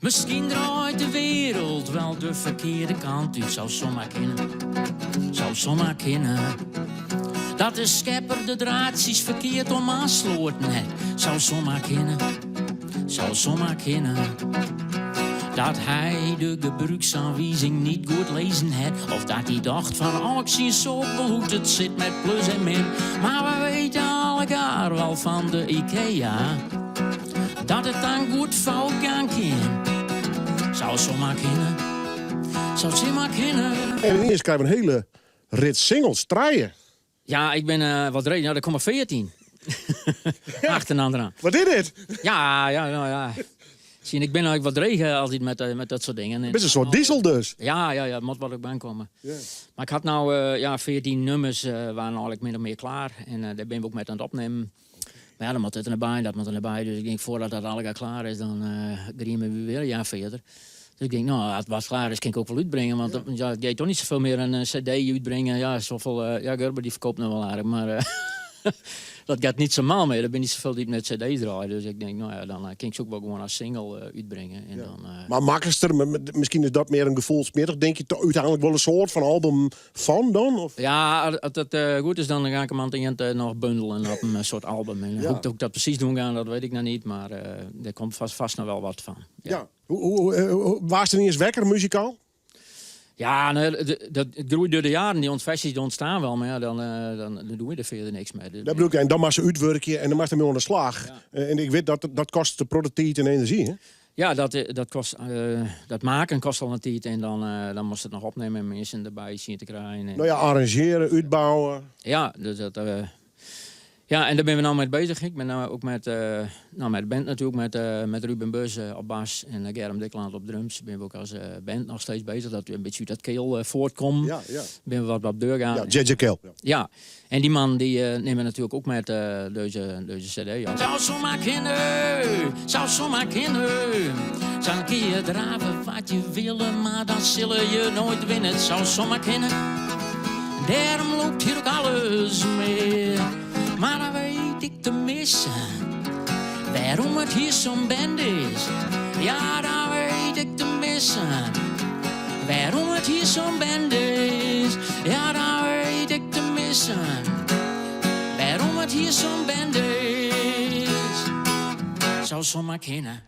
Miskien draait de wereld wel de ferkearde kant út, soe samar kinne, soe samar kinne. Dat de skepper de draadsjes ferkeard om oansletten hat, soe samar kinne, soe samar kinne. Dat hy de gebrûksoanwizing net goed lêzen hat, of dat hy tocht fan, oh, ik zie zo wol hoe't it sit met plus en min. Mar we witte allegear wol fan de IKEA dat it dan goed fout gean kin. Soe samar kinne, soe samar kinne. En ineens krije we in hiele rits singles, trije. Ja, ik bin wat dreech. Nou, der komme 14. Achterinoar. Wat is dit? Ja, nou ja. Zie, ik bin eigenlijk wat dreech altyd met dat soart dingen. Bist in soart diesel dus. Ja, moat wat op komme. Mar ik ha no ja, 14 nûmers wiene eigentlik min of mear klear. En dêr binne we ek mei oan it opnimmen. Mar ja, dan moat dit derby, dat moat derby. Dus ik tink, foardat dat allegear klear is, dan grieme we wer in jaar fierder. Dus ik tink, no, as it wat klear is, kin ik ek wol útbringe. Want ja, it giet dochs net safolle mear in CD útbringe. Ja, safolle, ja, Gurbe dy ferkeapet noch wol aardich, mar dat giet net sa mal mear. Der binne net safolle dy't met CD's draaie. Dus ik tink, no ja, dan kin ik se ek wol gewoan as single útbringe. En dan, Mar makkest der, miskien is dat mear in gefoelsmjittich, tink je úteinlik wol in soart fan album fan dan? Of? Ja, as it goed is, dan gean ik him oan it ein noch bundelen op in soart album. En hoe't ik dat presys dwaan gean, dat wit ik noch net, mar dêr komt fêst noch wol wat fan. Ja. Ja. Hoe waardst ineens wekker muzikaal? Ja, nee, dat, it groeit troch de jaren. Dy versies ûntsteane wol, mar ja, dan dogge je der fierder niks mei. Dat bedoel ik, en dan moatst se útwurkje en dan moatst dermei oan de slach. En ik wit dat dat kostet de protte tiid en enerzjy, hè? Ja, dat meitsjen kostet al in tiid en dan moatst it noch opnimme en minsken derby sjen te krijen. No ja, arranzjearje, útbouwe. Ja, dus dat, ja, en dêr binne we no mei beuzich. Ik bin no ek no, mei de band natuerlik, met Ruben Bus op bas en Germ Dikland op drums. Binne we ek as band noch steeds beuzich, dat we in bytsje út dat Cale fuortkomme. Binne we wat op trochgien. Ja, JJ Cale. Ja, en dy man dy nimme natuerlik ek mei dizze CD. Soe samar kinne, soe samar kinne. Dan kinne je drave wat je wille, mar dan sille je noait winne. It soe samar kinne. Dêrom lûkt hjir ek alles mis. Mar dan wit ik te missen wêrom't it hjir sa'n bende is. Ja, dan wit ik te missen wêrom't it hjir sa'n bende is. Ja, dan wit ik te missen wêrom't it hjir sa'n bende is. Soe samar kinne.